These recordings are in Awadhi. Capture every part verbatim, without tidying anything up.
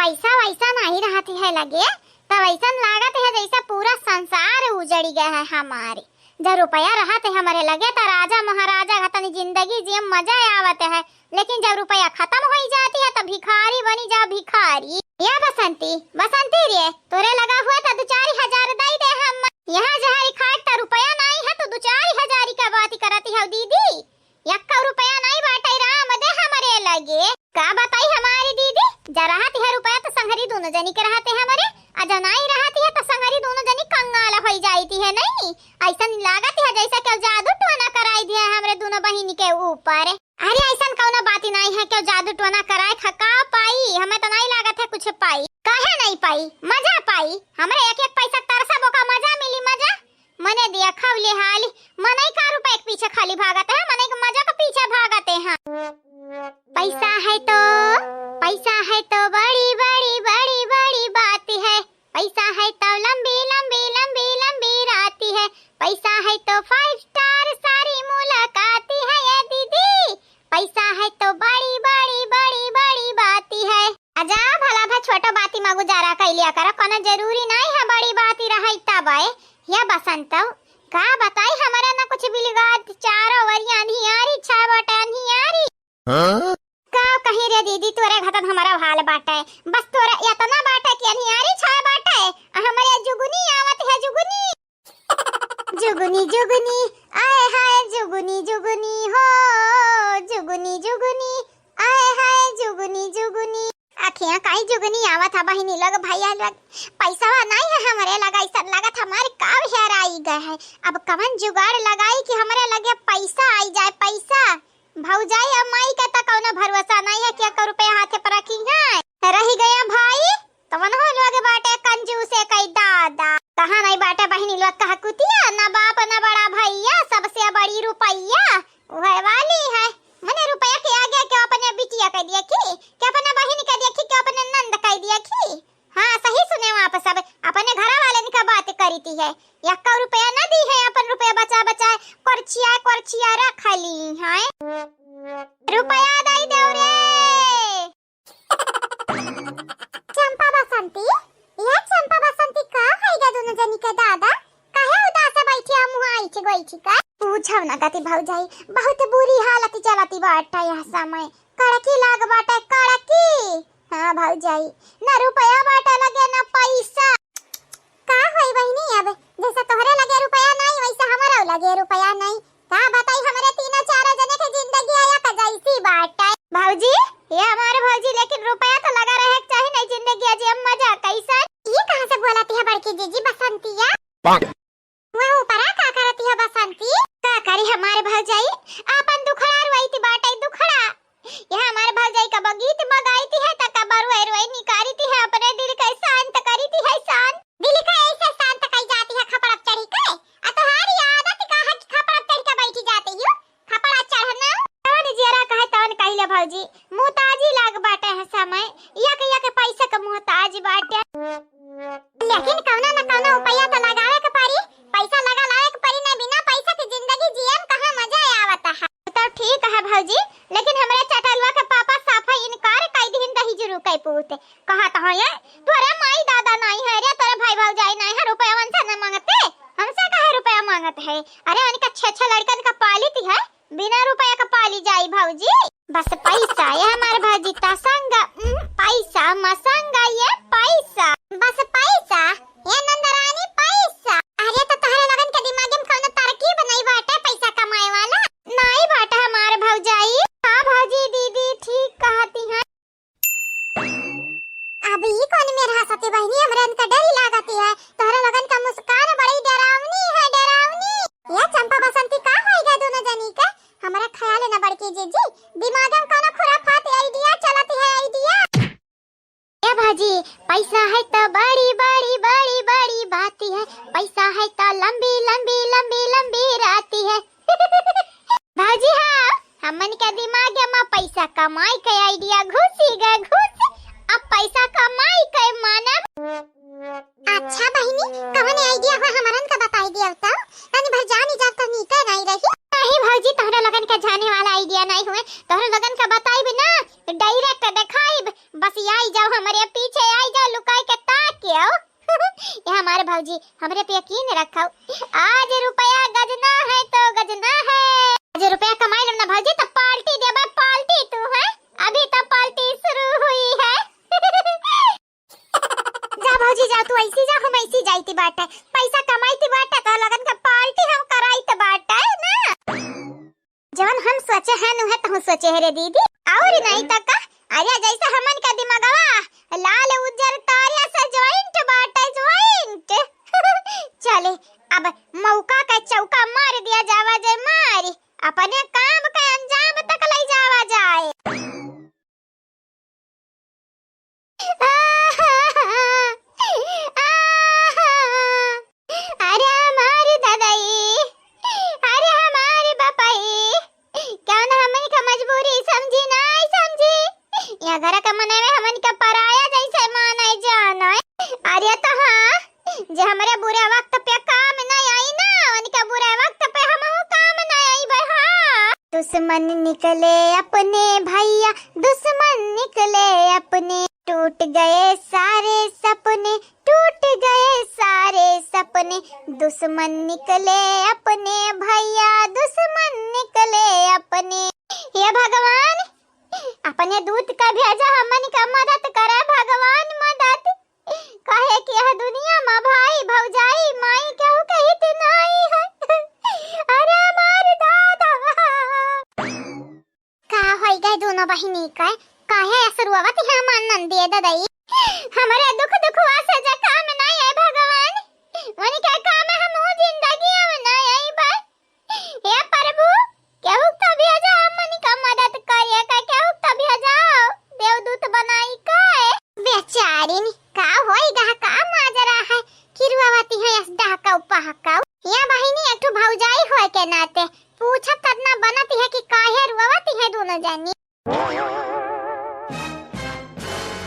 पैसा वैसा नहीं रहत है लगे, तब ऐसन लागत है जैसे पूरा संसार उजड़ी गया है हमारे। जब रुपया रहत है हमरे लगे, त राजा महाराजा का तनी जिंदगी जिए में मजा आवत है, लेकिन जब रुपया खत्म हो जाती है, त भिखारी बनी जा भिखारी। या बसंती, बसंती रे, तोरे लगा हुआ त दो चार हजार दई दे हम। यहाँ जहरी खाट त रुपया नहीं है, तो दो चार हजार का बात करती है दीदी। यक्का रुपया नहीं बाटे राम दे हमरे लगे। का बताई हमारी दीदी, जरा रहती है रुपया त संगरी दोनों जनी के रहते हमरे, आ जब नहीं रहती है त संगरी दोनों जनी कंगाल हो जाती है। नहीं, ऐसा नहीं लागत है जैसे केहू जादू टोना कराई दिया है हमरे दोनों बहिनी के ऊपर। अरे ऐसन कौनो बात ही नहीं है, केहू जादू टोना कराए खा का पाई, हमें तो नहीं लागत है कुछ पाई। काहे नहीं पाई, मजा पाई। हमरे एक एक पैसा तरसब ओका मजा मिली, मजा। मने दिया खवले हाली, मनई का रुपए के पीछे खाली भागत है, मनई के मजा के पीछे भागत है। पैसा है तो, पैसा है तो बड़ी बड़ी बड़ी बड़ी बात है। पैसा है तो लंबी लंबी लंबी लंबी रात है। पैसा है तो five star सारी मुलाकात है ये दीदी। पैसा है तो बड़ी बड़ी बड़ी बड़ी बात है। आजा भला भा छोटो बाती मा गुजारा कइ लिया करो, कोनो जरूरी नहीं है बड़ी बाती रहे तब है। या बसंतौ, का बताई, हमरा ना कुछ बिलगात, चारों ओरिया अंधियारी छा बाटे, अंधियारी। हाँ? का कही रे दीदी, तोरे घटन हमारा हाल बाटे, बस तोरे इतना बाटे कि अंधियारी छा बाटे, आ हमरे जुगनी आवत है, जुगनी। जुगनी जुगनी, आए हाय जुगनी जुगनी हो, जुगनी जुगनी, आए हाय जुगनी जुगनी। अखियाँ काई जुगनी आवत है बहिनी लोग, भैया लोग, पैसा नहीं है हमरे लगा, ऐसा लागत हमारे काव हेराई गए है। अब कवन जुगाड़ लगाई कि हमरे लगे पैसा आई जाए, पैसा। भौजाई अब माई का त कौनो भरोसा नहीं है कि एक रुपया हाथे पर रखी है। रही गया भाई, तवन हो लोग बाटे कंजूसे कई दादा। कहाँ नहीं बाटे बहिनी लोग कहा कुतिया, ना बाप ना बड़ा भैया, सबसे बड़ी रुपैया उहे वाली है। मने रुपया के आगे के अपने बिटिया के देखी, के अपने बहिन के देखी, के अपने नंद के देखी। हाँ, सही सुने हो आप सब, अपने घरा वाले का बात करीती है। यक्का रुपया ना दी है, अपन रुपया बचा बचा करछिया करछिया रख ली है। रुपया दई देव रे। चंपा बसंती, ये चंपा बसंती का है गे दोनों जनी के दादा? काहे उदास बैठी आ मुँह ऐठ गइठी का? पूछब ना गति भौजाई, बहुत बुरी हालत चलती बाटे यह समय। कड़की लाग बाटे, कड़की। हाँ भौजाई, ना रुपया बाटे लगे, ना पैसा। का होई बहिनी, अब जैसे तोहरे लगे रुपया नहीं, वैसे हमरो लगे रुपया नहीं। का बताई, हमरे तीनों चारों जने के जिंदगी आया का जैसी बाटे। भौजी, ये हमारे भौजी, लेकिन रुपया तो लगा रहे के चाही, नहीं जिंदगी आज हम मजा कैसन। ये कहाँ से बोलती है बड़की जीजी बसंतिया? वह ऊपरा का करती है बसंती? का करी हमारे भौजाई, आपन दुखड़ा रोईती बाटे, दुखड़ा। यह हमारे भौजाई कबो गीत मा गाईती है, त कबो रोए रोए निकारीती है, अपने दिल के शांत करीती है, शांत। दिल के ऐसे शांत कई जाती है, खपड़ा चढ़ी के। आ तोहारी आदत का है कि खपड़ा चढ़ के बैठी जाती हो? खपड़ा चढ़ना। तवन जियरा कहे तवन कहिले भौजी, मुताजी लाग बाटे है समय, यक यक पैसा के मोहताज बाटे। लेकिन कौनो न कौनो उपाय तो लगावे के पड़ी, पैसा लगा लावे के पड़ी, ना बिना पैसा के जिंदगी जिए में कहाँ मजा आवत है। तो ठीक है भौजी, लेकिन हमरे चटलवा के पापा साफा इनकार कई दिन दही जुरू कई पूत। कहा तो है, तोरे माई दादा नहीं है रे, तोरे भाई भौजाई नहीं है, रुपया हमसे न मांगते, हमसे काहे रुपया मांगत है? अरे उनका छह छह लड़कन का पालित है, बिना रुपया का पाली जाई भौजी। बस पैसा ये हमार भौजी तसंग, उम, पैसा मसंग ये पैसा। बस पैसा, ये नंदरानी पैसा। अरे तो तोहरे लोगन के दिमाग में कौनो तरकीब नहीं बाटे पैसा कमाए वाला? नहीं बाटे हमार भौजाई। हाँ भौजी दीदी ठीक कहती हैं। अब ई कौन मेर हंसती बहिनी, हमरे इनका डर ही लागती है। तोहरे लोगन का मुस्कान बड़ी डरावनी है, डरावनी। ये चंपा बसंती का होई गा दोनों जनी के? हमरा ख्याल है ना बड़की जीजी, दिमाग में कौनो खुराफात idea चलती है, idea। ए भौजी, पैसा है तो बड़ी, बड़ी, बड़ी, बड़ी बात है, पैसा है तो लंबी, लंबी, लंबी, लंबी रात है। भौजी हाँ, हमन के दिमाग में पैसा कमाई के idea घुसी गए, घुसी। अब पैसा कमाई के मानब। अच्छा बहिनी, कवन idea हो हमरन का बताई दियो तो, तनी भर जानी जाब तो नीके नहीं रही। नहीं भौजी, तोहरे लोगन के जाने वाला idea नहीं हुए, तोहरे लोगन का बताई भी ना, direct दिखाई, बस आई जाओ, हमरे पीछे आई जाओ, लुकाई के ताकियो। ये हमारे भौजी, हमरे पे यकीन रखो। आज रुपया गजना है तो गजना है। आज रुपया कमाई लेम ना भौजी, तो पार्टी देबा, पार्टी तू है। अभी तो पार्टी शुरू हुई है। जा भौजी जा, तू ऐसी जा, हम ऐसी जाइती बाटे, पैसा कमाइती बाटे, तो लगन का पार्टी हम कराइत बाटे ना। जवन हम सोचे हैं, नुहे तहु सोचे है रे दीदी। और नहीं तो का, अरे जैसे हमन का दिमागवा लाल उज्जर तारिया से ज्वाइंट बाटे, ज्वाइंट। चले, अब मौका का चौका मार दिया जावा जे मारी, अपने काम का अंजाम तक ले जावा जाए। अरे हमारी ददाई, अरे हमारी बापाई, कौन हमनी का मजबूरी समझी, नाई समझी? या घर का मनई में हमनी का पराया जैसे माने जाने। अरे तो हाँ, जे हमरे बुरे वक्त पे काम न आई ना, उनके बुरे वक्त पे हमहू काम न आई बे, हाँ। दुश्मन निकले अपने भैया, दुश्मन निकले अपने, टूट गए सारे सपने, टूट गए सारे सपने, दुश्मन निकले अपने भैया, दुश्मन निकले अपने। हे भगवान, अपने दूत का भेजा, हमन का मदद करे भगवान, मदद। काहे कि यह दुनिया मा भाई, भौजाई, माई केहू के हित नाई है। अरे हमार दादा। का होई गए दोनों बहिनी का? काहे असरुआवत है हमार नंदिया ददाई? हमरे दुख दुखवा से जे काम नाई है भगवान, उनके काम हम जिंदगी में नाई आई बा। हे प्रभु, केहू तो भेजा, हमनी का मदद करिए का, केहू तो भेजा, देवदूत बनाई का। बेचारिन, का होई गा, का माजरा है, किरुआवती है अस डहकाऊ पहकाऊ। या बहिनी, एक ठो भौजाई होए के नाते पूछत कतना बनत है कि काहे रुआवती है दोनों जनी।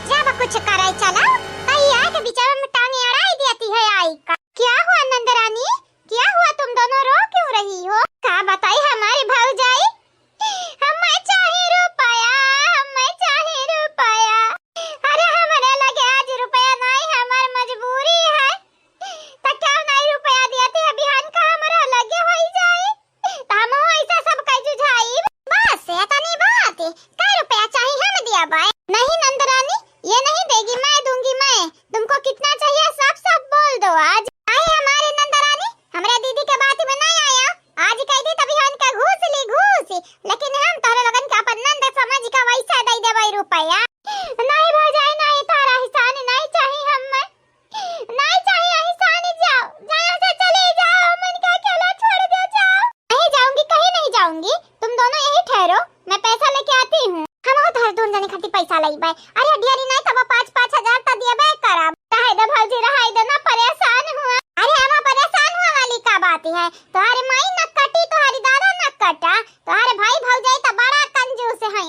जब कुछ करे चला, तो ये के बिचवा में टांगे अड़ाई देती है आई का। क्या हुआ नंदरानी? क्या हुआ, तुम दोनों रो क्यों रही हो? का बताई हमारी भौजाई, हमें चाही रुपया, हमें चाही रुपया। अरे हमरे लगे आज रुपया नाई, हमार मजबूरी है। त क्या नाई रुपया दिया थे, बिहान का हमरा लगे होई जाई। त हमहू ऐसा सब कह जुझाई। बस एतनी बात, कै रुपया चाही हम दिया बाय। नहीं नंदरानी, ये नहीं देगी, मैं दूंगी मैं। तुमको कितना चाहिए सब सब बोल दो आज। अरे हमारे नंदरानी, हमरे दीदी के बात में नहीं आया। आज कह दी तभी हम इनका घूस ली घूस, लेकिन हम तोहरे लोगन के अपन नंद समझ के वैसे दे देबै रुपया। नहीं भौजाई, नहीं, तारा एहसान नहीं चाही हमें। नहीं चाही एहसान, जाओ, जाओ से चले जाओ, हमन का अकेला छोड़ दे जाओ। नहीं जाऊंगी, कहीं नहीं जाऊंगी, तुम दोनों यही ठहरो, मैं पैसा लेके आती हूँ। हम हो तोहर दोनों जने खातिर पैसा लई बाय। अरे ढेरी नहीं तब पाँच पाँच हजार त दियबे करब। रहाई दे भौजी, रहाई दे ना, परेशान हुआ। अरे हम परेशान हुआ वाली का बात है? तोहरे माई न कटी, तोहरी दादा न कटा, तोहरे भाई भौजाई त बड़ा कंजूस है,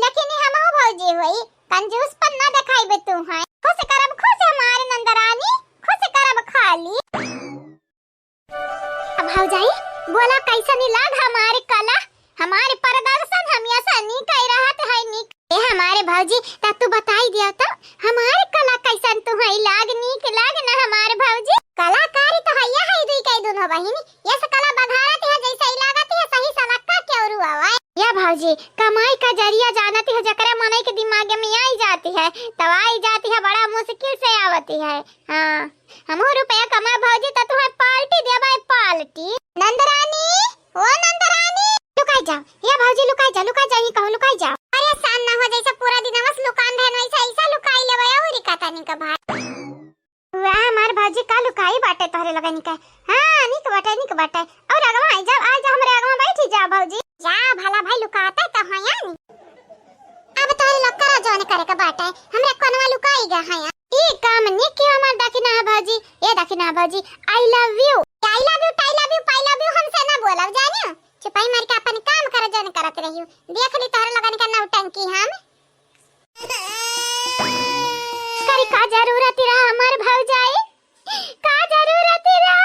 लेकिन ये हमहू भौजी हुई, कंजूस पर न देखाई बे तू है। खुश करब खुश हमारे नंदरानी, खुश करब खाली। अब भौजाई, बोला कैसन लाग हमार कला? हमार प्रदर्शन हमेशा नीक ही रहत है, नीक। ए हमारे भौजी, त तू बताई दिया तो, हमार कला कैसन तू है लाग, नीक लाग ना हमार भौजी? कलाकारी तो हैया है दुई के दोनों बहिनी, ये से कला बघारत है जैसे ही लागत है सही सलक्का के औरू आवाए। या भौजी, कमाई का जरिया जानत है, जकरे मनई के दिमाग में आई जाती है, तब आई जाती है, बड़ा मुश्किल से आवती है। हाँ। हमहू रुपया कमा भौजी, त तुहे पार्टी देबै, पार्टी। नंदरानी, ओ नंदरानी। लुकाई जाओ, या भौजी लुकाई जाओ, लुकाई जाओ, ही कहूँ लुकाई जाओ। परेशान ना हो, जैसे पूरा दिन बस लुकान रहन, वैसे ऐसा लुकाई लेबै, और का तनी का भाई। वाह, हमार भौजी का लुकाई बाटे तोहरे लगन के। हाँ, निक बाटे, निक बाटे। और अगवा आई जाओ, आई जाओ, हमरे अगवा बैठी जाओ भौजी। जा भला भाई लुकाते तो है यानी। अब तोहरे लोग करा जौन करे के बाटे, हमरे कोनवा लुकाई गा है। ई काम निक किया हमार दखिना है भौजी, ए दखिना है भौजी, I love you। I love you, I love you, I love you हमसे ना बोलब जानियो। चुपाई मार के अपन काम कर जौन करत रहियो। देख ली तोहरे लगन का नौटंकी हम। करी का जरूरत रहा हमार भौजाई, का जरूरत रहा?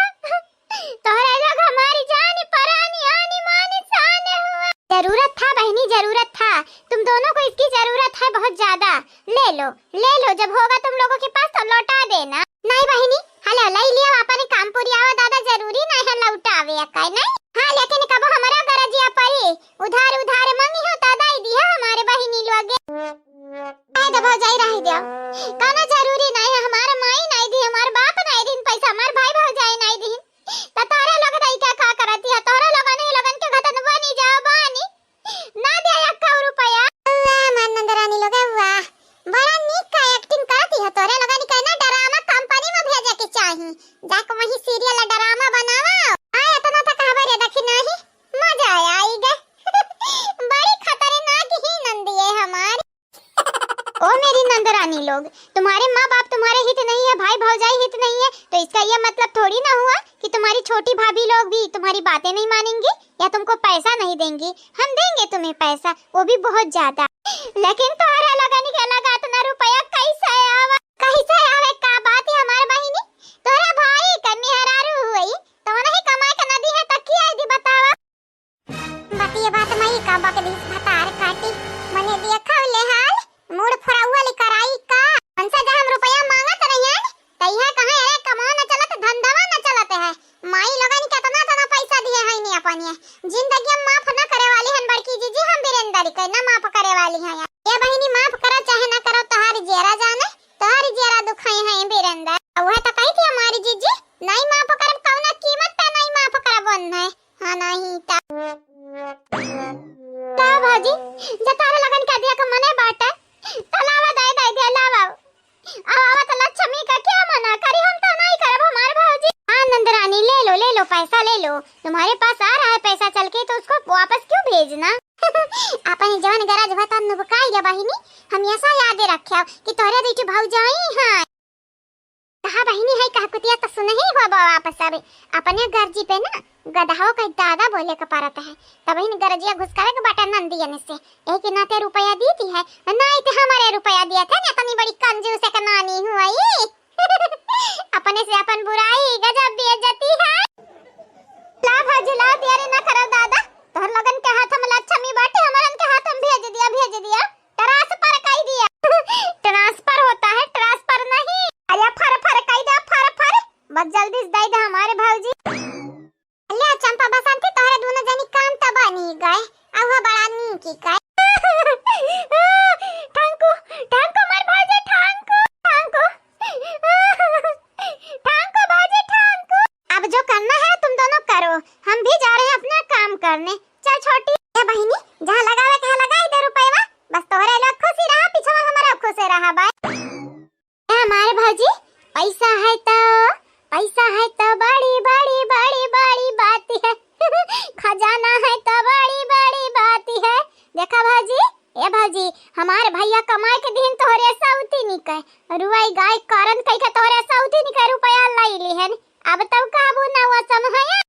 तोहरे लोग हमारी जान, परान, आनी, मान, शान हुआ। जरूरत था बहनी, जरूरत था। तुम दोनों को इसकी जरूरत है बहुत ज्यादा। दादा, ले लो, ले लो, जब होगा तुम लोगों के पास तो लौटा देना। नहीं बहिनी, हलो, लई लिया, अपन काम पुरियावा दादा, जरूरी नहीं है लौटावे का, नहीं? हाँ, लेकिन कबो हमरा गरजिया परी, उधार उधार मांगी हो तो दई दिया हमारे बहिनी लोग। रहे दो भौजाई, रहे दो, कौनो जरूरी नहीं है, हमार माई नहीं दी, हमार बाप नहीं दी पैसा, हमार भाई भौजाई नहीं दी, तो तोहरे लोग दई का का करती है? तोहरे लोगन ही लोगन के घटन बनी जाओ बानी, ना दे एक रुपया। वाह, हमार नंदरानी लोग, वाह, बड़ा नीक का acting करती है। तोहरे लोगन के ना drama company में भेजे के चाही, जाके वही serial drama बनावा। आ, इतना तो कहबे रे, देखी नहीं, मजा आई गे। बड़ी खतरनाक ही नंदी है हमारी। ओ मेरी नंदरानी लोग, तुम्हारे माँ बाप तुम्हारे हित नहीं है, भाई भौजाई हित नहीं है, तो इसका ये मतलब थोड़ी ना हुआ कि तुम्हारी छोटी भाभी लोग भी तुम्हारी बातें नहीं मानेंगी या तुमको पैसा नहीं देंगी। हम देंगे तुम्हें पैसा, वो भी बहुत ज्यादा। लेकिन तोहरे लोगन के लगा इतना रुपया कैसे आवा? कैसे आवे? का बात है हमारे बहिनी? तोहरा भाई के मेहरारू हुई, तो नहीं कमाए के नदी है, तो की आई दी बतावा? बतिया बात मई का बकदीस भतार काटी, मने देखा ले हाल, मूड़ फुराउआ ले कराई का? हमसे जब हम रुपया मांगत रहियन, त इहे कहे, "अरे कमाओ न चलत, धंधवा न चलत है।" माई लोगन केतना तना पैसा दिए हैं नी अपन ये। जिंदगी में माफ न करे वाली हन बड़की जीजी, हम बीरेंदर के न माफ करे वाली हैं। ये बहिनी माफ करो चाहे न करो, तोहारी जेरा जाने, तोहारी जेरा दुखाई है बीरेंदर। वह तो कही थी हमारी जीजी, "नहीं माफ करब, कौना कीमत पे नहीं माफ करब।" ओन्हे हाँ, नहीं ता। का भाजी, जतारे लगन का दिया का मने बाटे, त लावा दे, दे दे, लावा। अब आवा त लक्ष्मी का क्या मना करी, हम तो नहीं करब हमार भाजी। हाँ नंदरानी, ले लो, ले लो, पैसा ले लो, तुम्हारे पास आ रहा है पैसा चल के, तो उसको वापस क्यों भेजना? अपन जवन गरज बा तब नुबकाई गया बहिनी, हम ऐसा याद रखे कि तोहरे दीठी भौजाई हैं। कहा बहिनी है, कहा कुतिया तो सुनही हो बाबा, आप सब अपने गर्जी पे ना गदहो का दादा बोले के परत है। तब बहिन गरजिया घुसकावे के बाटा नंदियन से, एक नाते रुपया दीती है, ना इते हमारे रुपया दिया था ना, इतनी बड़ी कंजूस एक नानी हुई। अपने से अपन बुराई, गजब बेइज्जती है। ला भौजी ला, देरी ना करो दादा, तोहर लोगन के हाथ में लक्ष्मी बाटे, हमरन के हाथ में भेज दिया, भेज दिया। Transfer कई दिया। Transfer होता है, transfer नहीं। अरे फर फर कई दे, फर फर। बस जल्दी से दे दे हमारे भौजी। ले चंपा बसंती, तोहरे दोनों जनी काम त बनी गए। अब वो बड़ा नीक ही गए। ठांकू, ठांकू मार भौजी, ठांकू, ठांकू। ठांकू भौजी, ठांकू। अब जो करना है तुम दोनों करो, हम भी जा रहे हैं अपना काम करने। चल छोटी। ए बहिनी, जहाँ लगावे के है लगाई दे रुपयवा, बस तोहरे लोग खुशी रहा, पीछवा हमारा खुशी रहा बाय। ए हमारे भौजी, पैसा है तो, पैसा है तो बड़ी, बड़ी, बड़ी, बड़ी बात है। खजाना है तो बड़ी, बड़ी बात है। देखा भौजी, ए भौजी, हमार भैया कमाए के दिन तोहरे सौतीनी के रुआई गाय करन कई के तोहरे सौतीनी के रुपया लाई लिहन। अब तब कहबू ना वो समय